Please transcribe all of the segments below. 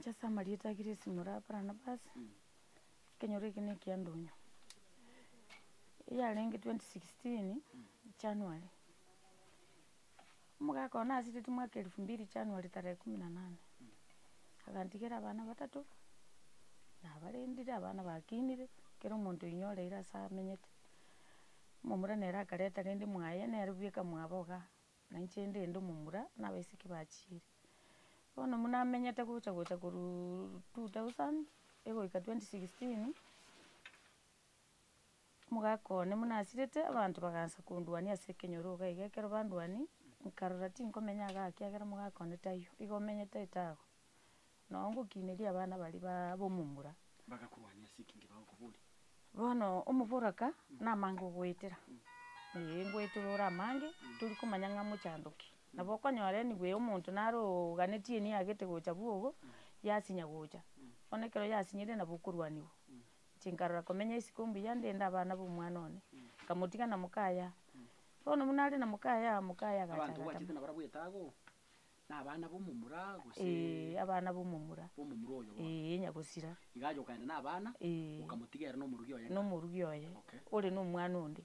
Inche ase amarieta a Grace Moraa Barnabas, ekenyoro eke na ekia Ndonyo. Eyarenge 2016 January, omogaka one nasireti mwaka elfu mbili January tarehe kumi na nane, agantigera abana batato, nabarendire abana bakinire, kera omonto oinyoreire ase amenyete. Omomura nere akareta rende mwaye nere bweka mwabo igaa, na inche ndende omomura na abaiseke bachiire. Bono buna amenyete gocha gocha korwaa 2000 egoika 2016, omogaka one buna asirete abanto bagaansa kondwania ase ekenyoro iga iga ekero bandwania, nkarora tinkomenya igaa ekiagera omogaka one taiyo, igo omenyete etago. Noo ngokineria abana baria ba bomomura. Bagakorwania ase ekinge bagokoboria. Bono omoboraka namange ogoetera, ee ngoetera ore amange, tori komanya ng'a mochando ki. Nabo okonyora anyway omonto naro oganetie niagete gocha bwogo, yasinya gocha. Bono ekero yasinyire nabo okorwaniwa. Inche nkarora komenya isiko mbuya ndende abana ba omwana one, nkamotiga na mokaya. Bono buna are na mokaya, mokaya agacha Abanto agatama. gwachete nabarabwo etago. Na abana b'omomura, gose. Ee, abana b'omomura. B'omomura oyo bono. Ee, nyagosira. Iga aye okaenda nabana, Ee. okamotiga ere nomorugi oye nka. Nomorugi oye, Okay. ore nomwana onde.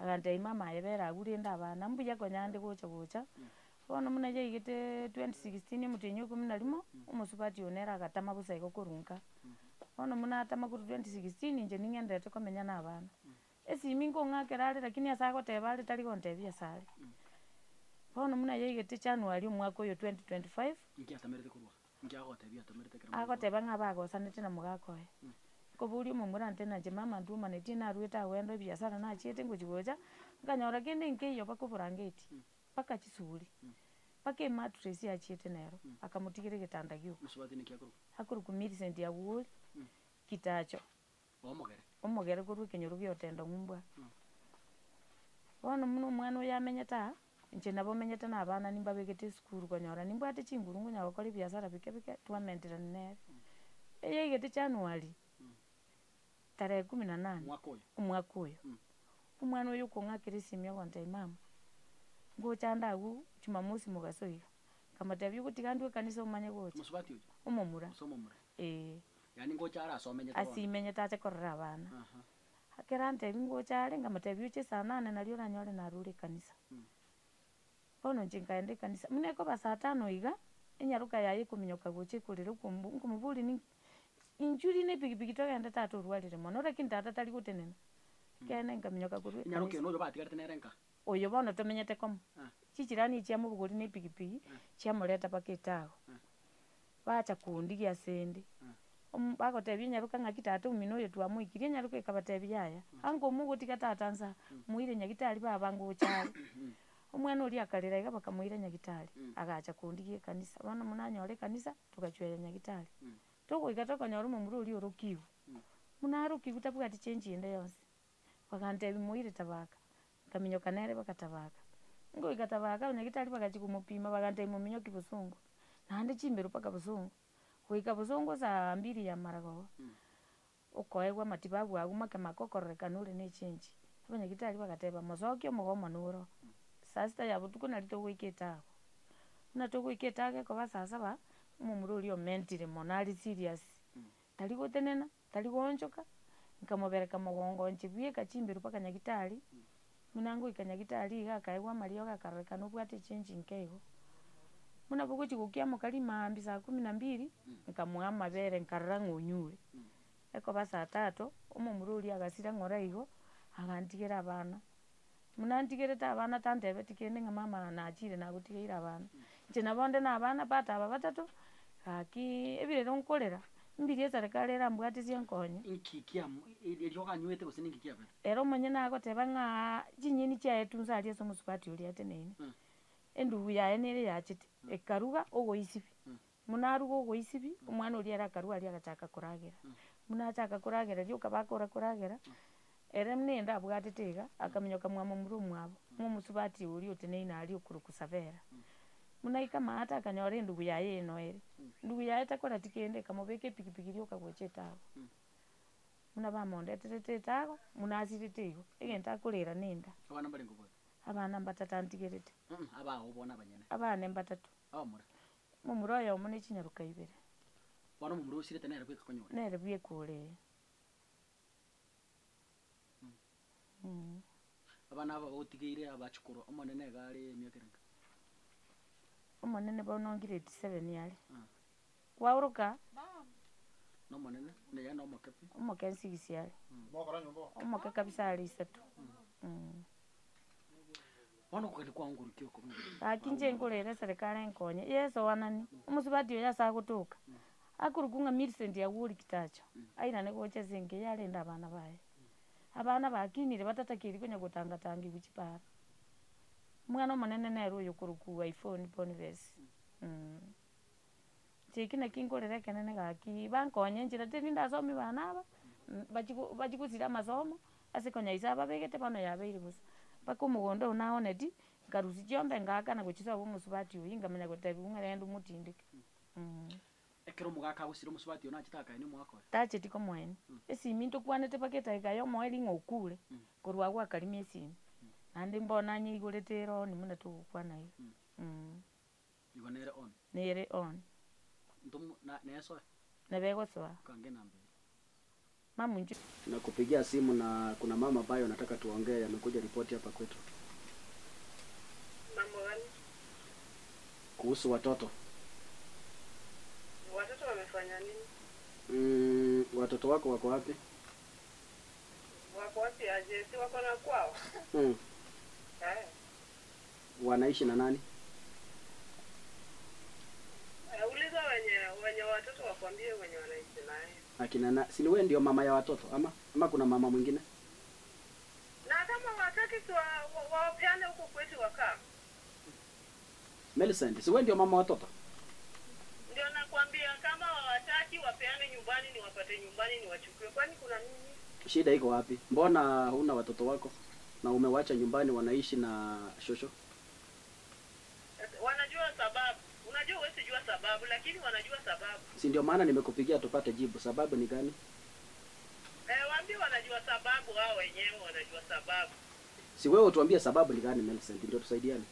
Agantebia mama aye bera agwo rende abana, mbuya konya ande gocha gocha. Bono buna yaigete 2016 omotienyi o ikomi na rimo, omosubati oyo nere agatama bosa igo korwa nka. Bono buna atama korwa 2016 inche ning'endererete komenya na abana. Esimi nkong'akera are lakini ase agoteba are tari gontebia ase are. Bono buna yaigete January omwaka oyo 2025. Inki atamerete korwa? Inki agotebia atamerete ekero more Agoteba ng'a bagosanete na mogaka oye. Nkoboria omomura nte nache mama ntwomanetie naruete agwo ebiasara nachiete ngochi gocha, nkanyora kende nkeiyo mpaka oborangeti, mpaka chisuguri, mpaka emattress yachiete nero, akamotigera egetanda gioka. Mosubati naki akorokwa? Akorokwa Millicent Awuori, Kitacho. Omogere. Omogere korwa ekenyoro gi'otendo ng'umbwa. Bono buna omwana oyo amenyete aa, inche nabo menyete na abana nimbabegete esukuru konyora nimbwate chinguru nkonya gokora ebiasara bike bike twamenterani nere. Eyaigete January, tarehe kumi na nane, Omwaka oyo. omwaka oyo, omwana oyo okong'akera esimi ogontebia mama, ngocha ande agwo jumamosi mogaso iga, nkamotebia ogotiga ndwe ekanisa omanye gocha. Omosubati oyo? Omomura. Gose omomura? Eeh. Yaani ngocha are ase omenyete bono. Ase imenyete ache korora abana. Ekero antebia ngocha are, nkamotebia oche saa nane nario oranyore narure ekanisa. Bono inche nkaenda ekanisa, buna ekoba saa tano iga, enyaroka yaye ekominyoka gocha ekorera okombu nkomoboria ninki, inchuo rina epikipiki togende tata orwarire mono lakini tata tari gotenena. Ekeene nkaminyoka korwa Enyaroka ekanisa. eye noyo batigarete nere nka? Oyo bono tomenyete komo, chichirani chiamobogori na epikipiki, chiamoreta mpaka etago. Bacha kondigia asende, bagotebia enyaroka ng'aki tata omino oyo twamoikirie, enyaroka ekabatebia yaya, ango mogotiga tata nsa, moire nyagitari baba ngocha are. Omwana oria akarera iga bakamoira nyagitari, agacha kondigia ekanisa, bono buna anyore ekanisa, togachweya nyagitari. Togoika tokonyora omomura oria orokigwe, buna arokigwe tabwati change ende yonsi, Bagantebia moire tabaka, nkaminyoka nere baka tabaka. Ngoika tabaka abanyagitari bagachia komopima bagantebia mominyoki bosongo, naende chimbero mpaka bosongo. Goika bosongo saa mbiri ya maragoba, okoegwa amatibabu agwo make make okororekana ore na echenji. Abanyagitari bagateba mosoki omogomo noro, saa sita ya botuko nari togoika etago. Buna togoika etago ekoba saa saba, omomura oria omentire mono are serious, tari gotenena. Tari goonchoka, nkamobereka mogongo inche bweka chimberu mpaka nyagitari, buna ngoika nyagitari iga akaegwa amariogo akarorekana obwate echenji nke igo. Buna bogochia gokiamoka rimambia saa kumi na mbili, nkamoa amabere nkarora ng'a onyure. Ekoba saa tatu, omomura oria agasira ng'ora igo, agantigera abana. Buna antigerete abana tantebeti kende ng'a mama nachire nagotigeire abana. Inche nabo nde na abana but aba batato, gaki ebirero nkorera, mbirie eserekari erambwatisie nkonye. Inki kiam eriogo anywete gose ninki kiabete? Ere omonyene agoteba ng'aa chinyeni chiaye tunsa aria ase omosubati oria ateneine, endugu yaye nere yachete, ekaruga ogoisibi, buna aruga ogoisibi, omwana oria ere akarwa aria agachaka koragera. Buna achaka koragera rioka bakora koragera, Ere nende abwatete iga, akaminyoka mwa momura omwabo, momosubati oria oteneine aria okorokwa Sabera. Buna aika maate akanyora endugu yaye eno ere. Endugu yaye takoreti kende, ekamobeka epikipiki rioka gocha etago. Buna bamondeterete etago, buna asirete igo, egento akorera nenda. Abana mbarenge obwate? Abana mbatato antigerete. Abao bono abanyene? Abane mbatato. Abamura? Momura oyomo ne chinyaroka ibere. Bono omomura osirete nere bweka konyora. Nere bweka ore. Abana aba bagotigeire abachukuru, omonene iga are emiaka erenga? Omonene bono grade seven are. Kwaoroka? Na omonene, na yaani omoke pi? Omoke six are. Omoke kabisa are isato. Bono okogania kwao nkorukia oko buna okorukia. Gaki inche nkorera eserekari enkonye, Yeso oanani, omosubati oyo ase agotoka, akorokwa ng'a Millicent Awuor Kitacho, airane gocha ase enka eye arende abana baye. Abana bakinire batatakeiri konya gotangatangigwa chipara. Omwana omonene nere oyo okorokwa Iphone Boniface. Inche eki naki nkorera ekenene gaki, bankonye enchera teri ndasomie bana aba, bachie go bachie gosira amasomo, ase konya ise ababegete bono yabeire bosa. Mpaka omogondo oyo naoneti, nkarusia chiombe ngaakana gochia sobo omosubati oyio nkamanya gotebiwa ng'a rende omotindeke. Ekero omogaka agosira omosubati oyo nachete akaenia omogaka oye. Tacheti komoenia, esimi ntokwanete mpaka edageka ya omoerio ng'a okure, korwa agwo akarimia esimi, naende mbono anyeigorete ere on buna togokwana iga. Igo nere on. Nere on. Ntomo na nesoe. Nabo egosoa. Kange namba eye. Mama inchu. Nakupigia simu na kuna mama ambayo nataka tuongee amekuja ripoti hapa kwetu. Mambo gani? Kuhusu watoto. Watoto wamefanya nini? Mm, watoto wako wako wapi? Wako wapi aje? Si wako na kwao? Eh. Wanaishi na nani? Eh, uliza wenye wenye watoto wakwambie wenye wanaishi naye. Akina na, si ni wewe ndio mama ya watoto ama ama kuna mama mwingine? Na kama wataki si wa- wapeane huko kwetu wakaa. Millicent, si wewe ndio mama watoto? Ndio nakwambia kama hawataki wapeane nyumbani, niwapate nyumbani niwachukue. Kwani kuna nini? Shida iko wapi? Mbona huna watoto wako na umewacha nyumbani wanaishi na shosho? Wanajua sababu. Unajua huwezi jua sababu, lakini wanajua sababu. Si ndio maana nimekupigia tupate jibu. Sababu ni gani? Eh, waambie wanajua sababu, wao wenyewe wanajua sababu. Si wewe utuambie sababu ni gani Millicent, ndio tusaidiane.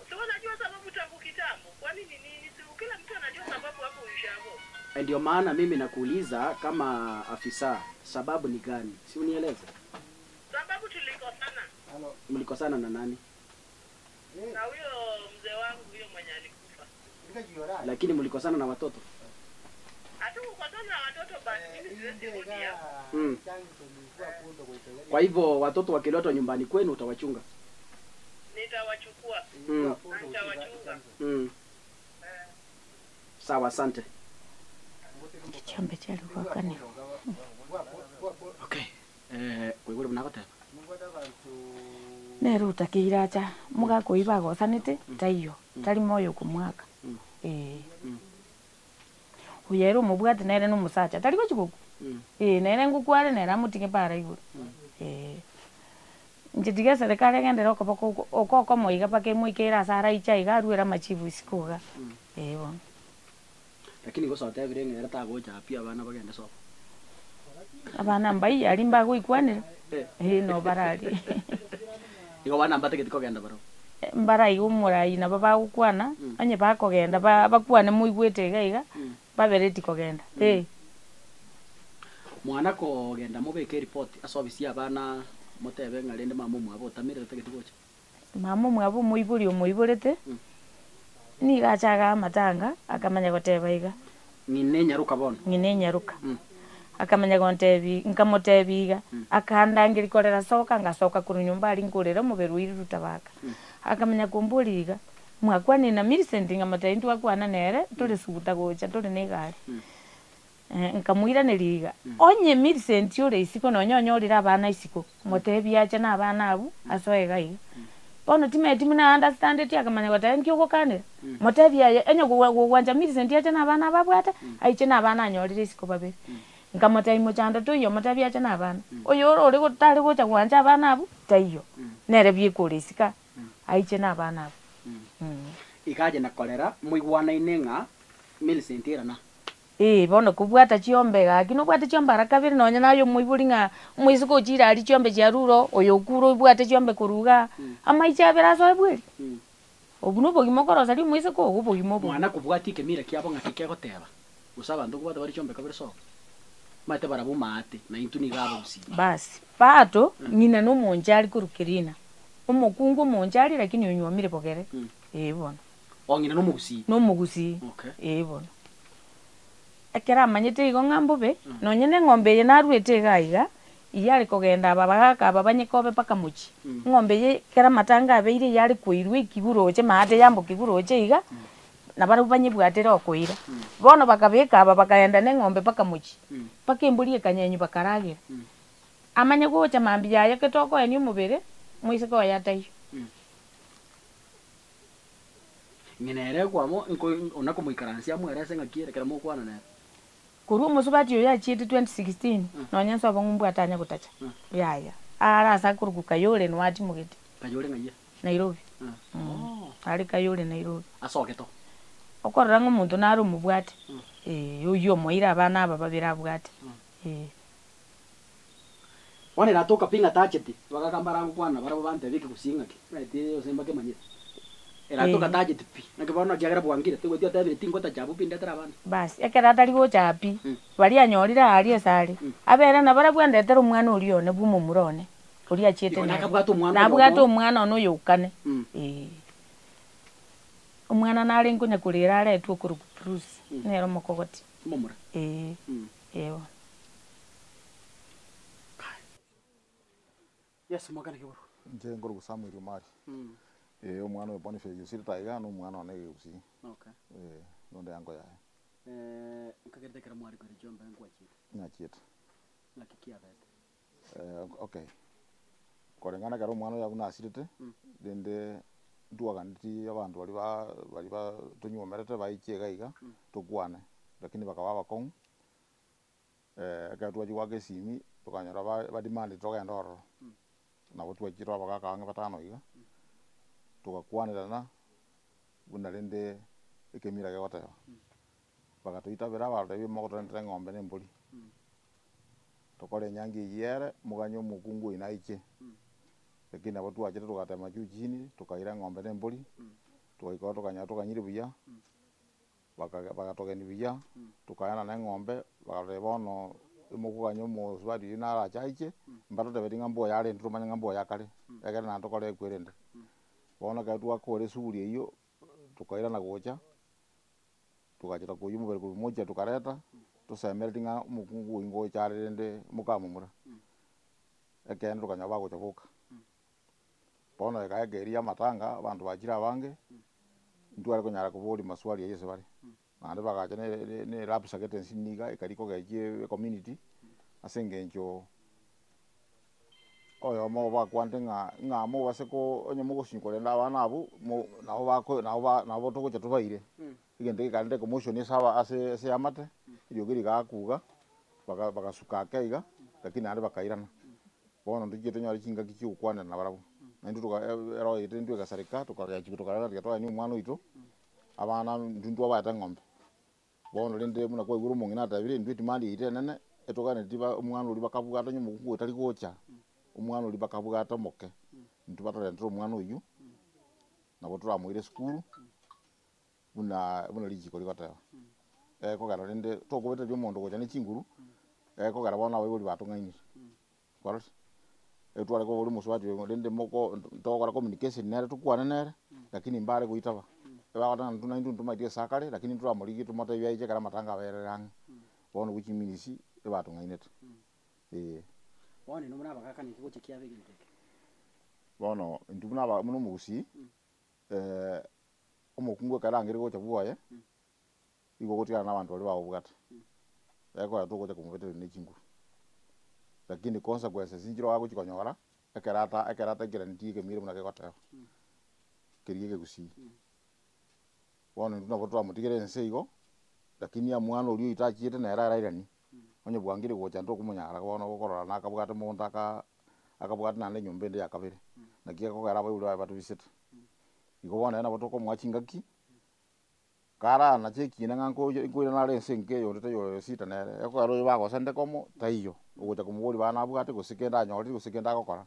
Si wanajua sababu tangu kitambo. Kwani ni nini? Si kila mtu anajua sababu hapo ushago. Ndio maana mimi nakuuliza kama afisa, sababu ni gani? Si unieleze. Sababu tulikosana Mlikosana na nani? na huyo mzee wangu huyo mwenye alikufa. Lakini mlikosana na watoto? Hatukukosana na watoto but mimi siwezi rudi hapo. Kwa hivyo watoto wakiletwa nyumbani kwenu utawachunga? Nitawachukua na nitawachunga. Sawa, asante. Chiombe chiare goakanigwa. Okay. Eh, koigure buna agoteba. Nere otakeire acha, omogaka oyio bagosanete, taiyo, tari moyo okomwaka, eh. Oyo ere omobwate nere na omosacha, tari gochi gokwa, eh, nere ngokwa are nere amotige para igoro, eh. Inche tiga eserekari egenderere okoboko oko oko okomo iga mpaka emoikere ase araiche iga aruere amachibu isiko igaa, eh bono. Lakini gose otebire ng'a ere tagocha pi abana bagende sobo. Abana mbayia aria mbagoikwanera, eh no bararia. Igo abana mbatageti kogenda barabwo. Mbaraiga omorai nabo bagokwana, onye bakogenda ba bakwane moigwete iga iga, babe ready kogenda, eh. Mwana kogenda mobeke eripoti ase ofisi ya abana motebe ng'a rende mama omwabo otamire tatageti gocha. Mama omwabo omoibori omoiborete, nigo achaga amatanga akamanya goteba iga. Ng'ina enyaroka bono. Ng'ina enyaroka. Akamanya gontebia, nkamotebia iga, akandangeria korera soka, ngasoka korwa nyomba aria nkorera omobere oire rutabaka. Akamanya komboria iga, mwakwanire na Millicent? Nkamotebia ntwakwana nere, tore suguta gocha tore na egari. Nkamoiraneria iga, onye Millicent ore isiko nonya onyorire abana isiko, motebie ache na abana abwo asoe iga iga. Bono timanyeti buna aunderstandeti akamanya goteba nki ogokanera, motebie aye onye gogwancha Millicent ache na abana aba abwate, aiche na abana anyorire isiko babere. Nkamotebia mochando toiyo motebie ache na abana, oyo ore ore tare gocha gwancha abana abwo, taiyo, nere bieka ore isiko aa, aiche na abana abwo. Iga aye na korera moigwanaine ng'a Millicent erana. Ee, bono kobwata chiombe gaki nobwate chiombe ara kabere nonya naye omoibori ng'a omoiseke ochire aria chiombe chiarure oo, oyo okure obwate chiombe korwa igaa, amaicho abere asoe bweri. Obwo na obogima okoroseria omoiseke ogo obogima obobe. Mwana kobwatia ekemira kiabo ng'aki kegoteba. Gose abanto nkobwate bare chiombe kabere sobo? Omanyete barabwo maate, na intwe nigo abagusii. Basi, pato ng'ina nomonchari korwa Kirina, omokungu omonchari lakini onyuomire bogere, ee bono. Oh ng'ina nomogusii? Nomogusii, Okay. ee bono. Ekero amanyete igo ng'a mbobe, nonye na eng'ombe eye naruete iga iga, iyare kogenda aba bagaka aba banyekobe mpaka mochie. Eng'ombe eye ekero amatanga abeire yare koirwa ekigwe roche maate yamboka igwe roche iga, nabarabwo banyebwatire okoira. Bono bakabeka aba bakaenda na eng'ombe mpaka mochie, mpaka embori ekanyenywa bakaragera. Amanye gocha mambia yaye ekero tokoenia omobere, moiseke oye ataiyo. Ng'ina ere kwamo nko ona komoikaransia amwerese ng'aki ere ekero mokwana nere. Korwa omosubati oyo achiete 2016, nonya nse obong'u mbwate anya gotacha, yaya, are ase akorokwa Kayole noo atimogete. Kayole ng'ai? Nairobi. Oh. Are Kayole Nairobi. Ase ogeto. Okorora ng'a omonto nare omobwate, eh, oyio omoire abana aba babere abwate, eh. Bono eratoka pi ng'a tacheti, abagaka mbaragokwana nabarabwo bantebie ekegusii ng'aki, omanyeti gose mbakemanyete. Eratoka Eh. tacheti pi, naki bono ekiagera bwangire, toigweti otebire tingotacha abwo pi ndetere abana. Basi, ekero atari gocha pi, baria anyorire aaria ase are, abere nabarabwo andetere omwana oria one bw'omomura one, oria achiete Igo nere. nakabwate omwana Nabwate oyomo. omwana one oyokane, eh. Omwana nare nkonya korera aretwe okorokwa Bruce, nere omokogoti. Omomura. Eh, eh bono. Yes, mwakana keguru. Inche nkorokwa Samuel Omari, eh omwana oyo Boniface Osirete aiga na omwana one Egegusii, Okay. eh nonde ango yaye. Nkagerete ekero mware koira chiombe nkwachiete? Ng'achiete. Ng'aki kiabete? Okay, koreng'ana ekero omwana oyo buna asirete, rende ntwaganeti abanto baria ba baria ba tonywomerete baiche iga iga, tokwane, lakini bakaba abakong'u. Ekero twachia goaka esimi, tokanyora ba bademand togende ororo, nabo twachire abagaka ang'e batano iga, togakwanerana buna rende ekemira gegoteba. Bagatoitabera bagatotebia mogotorentera eng'ombe na embori, tokore enyangi eyio ere, moganye omokungu oino aiche. Lakini nabo twachete togatema juu chini, tokaira eng'ombe na embori, togaika ororo tokanyora toganyire buya. Baka bagatogenia buya, tokaenana eng'ombe, bagatotebia bono mokoganya omosubati oyio narache aiche, mbatotebeti ng'a mboyo arende tomanye ng'a mboyo akare, ekere naende tokore ekwerende. Bono ekero twakora esuguri eyio, tokairana gocha, togachaka koiywa omobere korwa mochie tokareta, tosemereti ng'a omokungu oyio ngocha are rende mokamomura, ekeene tokanyora bagocha boka. Bono ekaeka eria y'amatanga, abanto bachire abange, ntware konyara koboria maswali ayio ase bare. Naende bagacha ne ne ne erapsa gete ensinini iga ekari kogechia ecommunity, ase eng'encho oyomo obo bakwanete ng'a ng'a mobase ko onye mogosinywa korenda abana abwo, mo nabo bako nabo ba nabo togocha tobaire. Egento gekarenta ecommotion ase aba ase ase eamate, eriogi rigakuga, baka bagasuka ake iga, lakini naende bakairana. Bono ntochie tonyore chingaki chi'ogokwanera nabarabwo, naintwe toka eroho yaito intwe egasareka, tokagechigwa tokarora tiga toenie omwana oito, abana intwe ntwabaete eng'ombe. Bono rende buna kwaigure omong'ina atebire intwe edemand yaito enene, etoganetie ba omwana oria bakabwata onye omokungu oyo tari gocha, omwana oria bakabwata omoke, intwe batorentere omwana oyio, nabo toramoire esukuru, buna buna richiko rigoteba. Ekogera rende tokobetereria omonto gocha ne chinguru, ekogera bono abaibori batong'ainire, kwarorire? Etware koboria omosubati oyo rende moko togokora communication nere tokwane nere, lakini mbare goitaba, ebagoteba ng'a intwe naintwe ntomaeti ase akare, lakini ntoramorigie tomotebie aiche ekero amatanga aberere ang'e, bono which means ebatong'ainete, eh. Bono inwe buna abagaka naki gocha kiaba egento eke? Bono intwe buna aba buna omogusii. Omokungu ekero arangire gocha bwoye, igo ogotigana na abanto baria bagobwate, ekogera togocha komobetereria ne chinguru. Lakini consequences nchire agochi konyora, ekero ata ekero ataikeranitie ekemira buna kegoteba, keria ekegusii. Bono intwe nabo twamotigera ense igo, lakini omwana oria oito achiete nere arairanie, onye bwangire gocha ntokomonyara bono okorora nakabwate monto aka akabwate naende enyomba ende ya kabere, naki ekogera abaibori baye batobisete. Igo bono ere nabo tokomoa chingaki, karanache ekina ng'a nkoyo nkoirana are ense enke eyonde taiyo oyo sita nere, ekogera oyo bagosente komo taiyo, ogocha komoboria bana abwate gose kende anyorire gose kende agokora.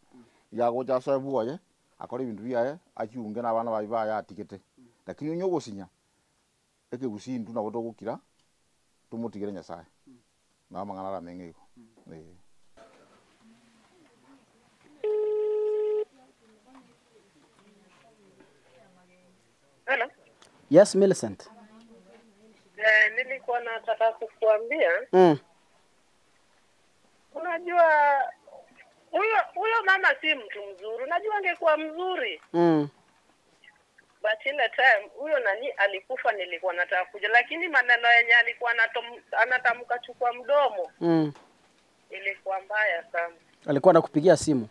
Iga agocha asoe bwoye, akore ebinto biaye, achiunge na abana baye baye atigete. Lakini onye ogosinya, ekegusii intwe nabo togokira. Tomotigere Nyasaye, na amang'ana arameng'e igo, eh. Hello. Yes, Millicent. Eh, nilikuwa nataka kukuambia unajua huyo huyo mama si mtu mzuri. Unajua angekuwa mzuri but ile time huyo nani alikufa, nilikuwa nataka kuja, lakini maneno yenye alikuwa anatamka chukua mdomo ilikuwa mbaya sana. Alikuwa anakupigia simu.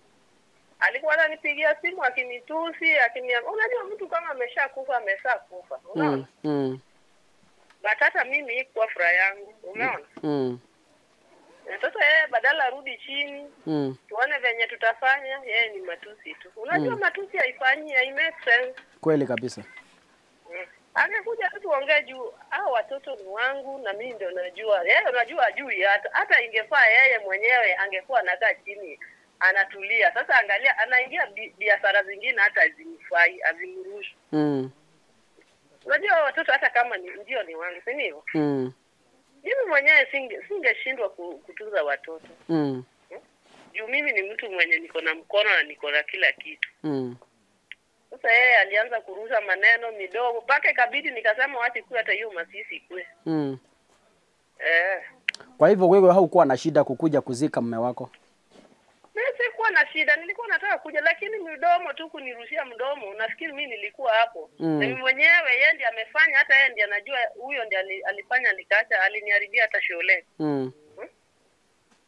Alikuwa ananipigia simu akinitusi, akiniambia, unajua mtu kama ameshakufa ameshakufa, unaona But hata mimi ikuwa furaha yangu, umeona. Sasa yeye badala arudi chini tuone venye tutafanya, yeye ni matusi tu. Unajua matusi haifanyi, hai make sense. Kweli kabisa. Angekuja tu tuongee juu hao watoto ni wangu na mimi ndio najua. Yeye unajua ajui hata hata ingefaa yeye mwenyewe angekuwa anakaa chini anatulia. Sasa angalia anaingia biashara zingine hata hazimfai, hazimruhusu. Unajua hao watoto hata kama ni ndio ni wangu, si ndivyo? Mimi mwenyewe singeshindwa kutunza watoto. Juu mimi ni mtu mwenye niko na mkono na niko na kila kitu. Sasa yeye alianza kurusha maneno midogo mpaka ikabidi nikasema wacha ikue hata hiyo masisi ikue. Kwa hivyo wewe haukuwa na shida kukuja kuzika mume wako? Mimi sikuwa na shida, nilikuwa nataka kuja lakini midomo tu kunirushia mdomo, nafikiri mimi nilikuwa hapo. Na mimi mwenyewe yeye ndiye amefanya, hata yeye ndiye anajua huyo ndiye alifanya nikaacha, aliniharibia hata shule.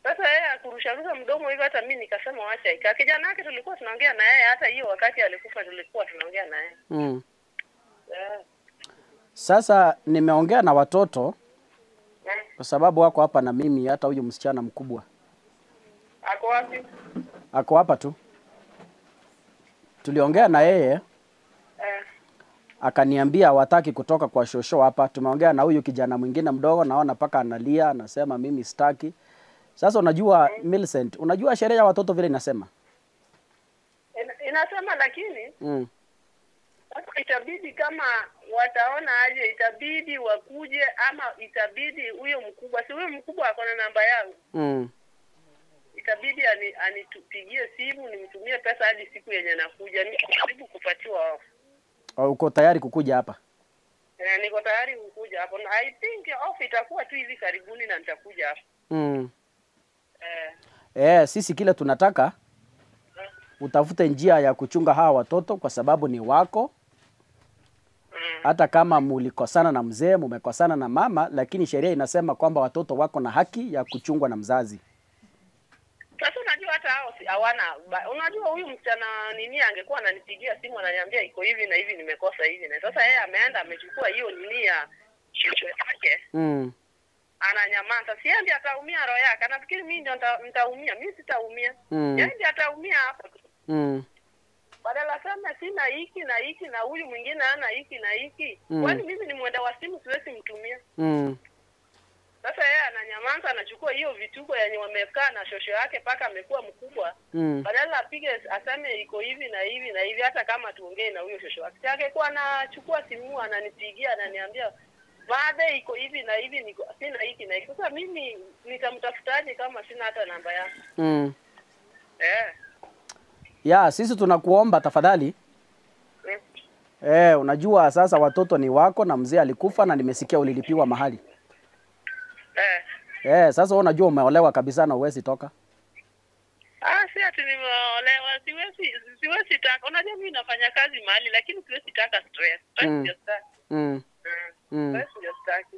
Sasa yeye akurusharusha mdomo hivyo, hata mimi nikasema wacha ikae. Kijana wake tulikuwa tunaongea na yeye, hata hiyo wakati alikufa tulikuwa tunaongea na yeye. Sasa nimeongea na watoto kwa sababu wako hapa na mimi, hata huyu msichana mkubwa. Ako wapi? Ako hapa tu. Tuliongea na yeye. Akaniambia hawataki kutoka kwa shosho hapa. Tumeongea na huyu kijana mwingine mdogo, naona paka analia, anasema mimi sitaki. Sasa unajua Millicent, unajua sheria ya watoto vile inasema? Inasema lakini sasa itabidi kama wataona aje, itabidi wakuje ama itabidi huyo mkubwa, si huyo mkubwa ako na namba yangu. Itabidi anitupigie simu nimtumie pesa hadi siku yenye nakuja. Niko karibu kupatiwa off. Au uko tayari kukuja hapa? Niko tayari kukuja hapo. Na I think off itakuwa tu hivi karibuni na nitakuja hapa. Sisi kile tunataka utafute njia ya kuchunga hawa watoto kwa sababu ni wako. Hata kama mulikosana na mzee, mumekosana na mama, lakini sheria inasema kwamba watoto wako na haki ya kuchungwa na mzazi. Sasa unajua hata hao si hawana, unajua huyu msichana nini angekuwa ananipigia simu ananiambia iko hivi na hivi, nimekosa hivi na sasa yeye ameenda amechukua hiyo nini ya shosho yake. Ananyamaza. Si yeye ndiye ataumia roho yake. Anafikiri mimi ndio nitaumia. Mimi sitaumia. Yeye ndiye ataumia hapo. Badala sana sina hiki na hiki na huyu mwingine hana hiki na hiki. Kwani mimi ni mwenda wa simu siwezi mtumia. Sasa yeye ananyamaza, anachukua hiyo vituko yenye wamekaa na shosho yake mpaka amekuwa mkubwa. Badala apige aseme iko hivi na hivi na hivi, hata kama tuongee na huyo shosho yake. Angekuwa anachukua simu ananipigia ananiambia baada iko hivi na hivi, niko sina hiki na hiki. Sasa mimi nitamtafutaje kama sina hata namba yake? Ya, sisi tunakuomba tafadhali. Unajua sasa watoto ni wako na mzee alikufa na nimesikia ulilipiwa mahali. Sasa wewe unajua umeolewa kabisa na huwezi toka. Si ati nimeolewa, siwezi taka. Unajua mimi nafanya kazi mahali lakini siwezi taka stress. Stress ndio sitaki. Stress ndio sitaki.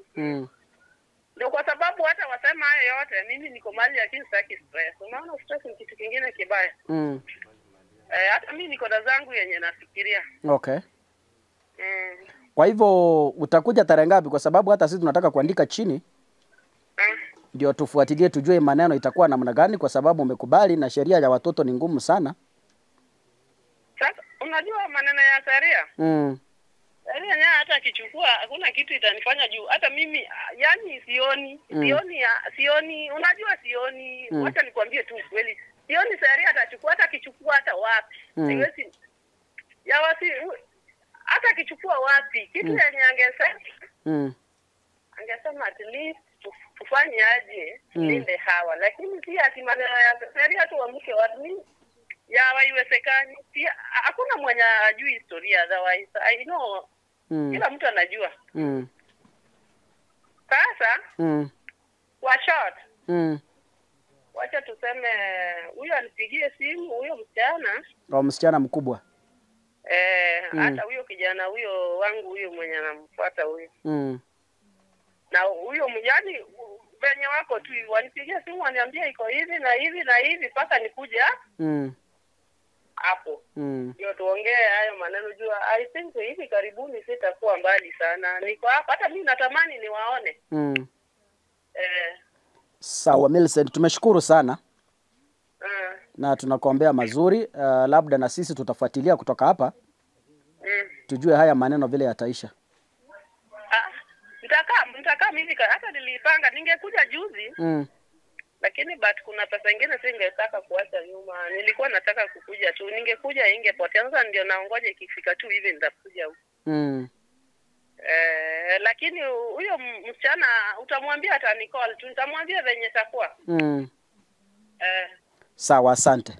Ndio kwa sababu hata wasema hayo yote mimi niko mahali lakini sitaki stress. Unaona stress ni kitu kingine kibaya. Hata mimi niko na zangu yenye nafikiria. Kwa hivyo utakuja tarehe ngapi? Kwa sababu hata sisi tunataka kuandika chini. Ndio tufuatilie tujue maneno itakuwa namna gani, kwa sababu umekubali na sheria ya watoto ni ngumu sana. Sasa unajua maneno ya sheria? Sheria yenyewe hata akichukua hakuna kitu itanifanya juu hata mimi yani sioni, sioni, sioni, unajua sioni. Wacha nikwambie tu ukweli. Sioni sheria atachukua, hata akichukua hata wapi. Siwezi. Ya wasi, hata akichukua wapi? Kitu yenye angesema. Angesema at least Tufanye aje tulinde hawa, lakini si ati maneno ya sheria tu wamke watu mi ya haiwezekani. Si hakuna mwenye ajui historia otherwise I know kila mtu anajua. Sasa kwa short, wacha tuseme huyo anipigie simu huyo msichana. Wa msichana mkubwa. Hata huyo kijana huyo wangu huyo mwenye anamfuata huyo na huyo yani venye wako tu wanipigie simu waniambie iko hivi na hivi na hivi mpaka nikuja hapo ndio tuongee hayo maneno. Jua I think hivi karibuni sitakuwa mbali sana, niko hapa, hata mi natamani niwaone. Sawa Millicent, tumeshukuru sana na tunakuombea mazuri. Labda na sisi tutafuatilia kutoka hapa tujue haya maneno vile yataisha. Nitakaa mimi hata nilipanga ningekuja juzi lakini but kuna pesa ingine singetaka kuacha nyuma. Nilikuwa nataka kukuja tu, ningekuja ingepotea. Sasa ndio naongoja ikifika tu hivi nitakuja huku. Lakini huyo msichana utamwambia atanicall tu, nitamwambia venye itakuwa. Sawa, asante.